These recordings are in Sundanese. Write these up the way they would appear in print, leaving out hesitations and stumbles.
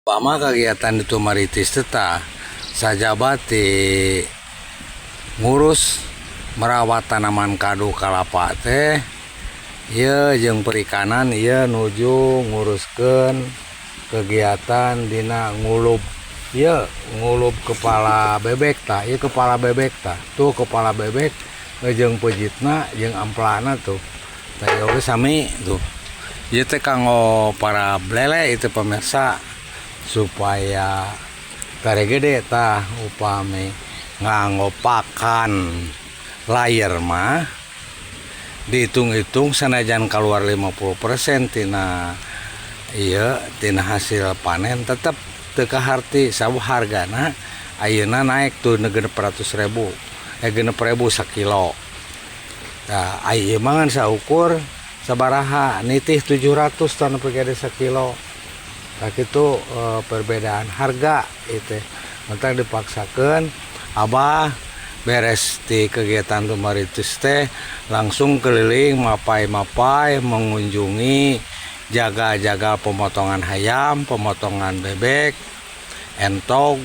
Mah kegiatan itu maritis teh tah sajaba ti ngurus merawat tanaman kadu kalapa teh ieu jeung perikanan, ieu nuju nguruskeun kegiatan dina ngulub ieu, ngulub kepala bebek. Tah, ieu kepala bebek, tah tuh kepala bebek jeung peujitna jeung amplana tuh. Tah, ieu oge sami tuh, ieu teh kanggo para lele itu, pemirsa, supaya gede. Tah, upami nganggo pakan layer mah dihitung-hitung sanajan keluar 50% tina ieu, tina hasil panen, tetep teu kaharti sabab hargana ayeuna naik tuh 600.000, eh, 6.000 sakilo. Tah, ieu mah ngan saukur sabaraha nitih 700 tah nepi ka sakilo. Tah, kitu perbedaan harga itu matak dipaksakeun. Abah beres di kegiatan tumaritis teh langsung keliling mapai-mapai, mengunjungi jaga-jaga pemotongan hayam, pemotongan bebek, entog.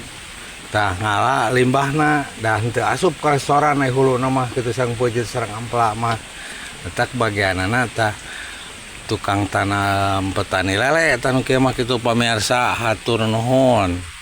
Tah, ngala limbahna dah henteu asup ka restoran ai huluna mah kitu, sareng peujeut sareng ampla mah. Matak bagianana tah tukang tanam petani lele eta nu kieu mah kitu, pamirsa. Hatur nuhun.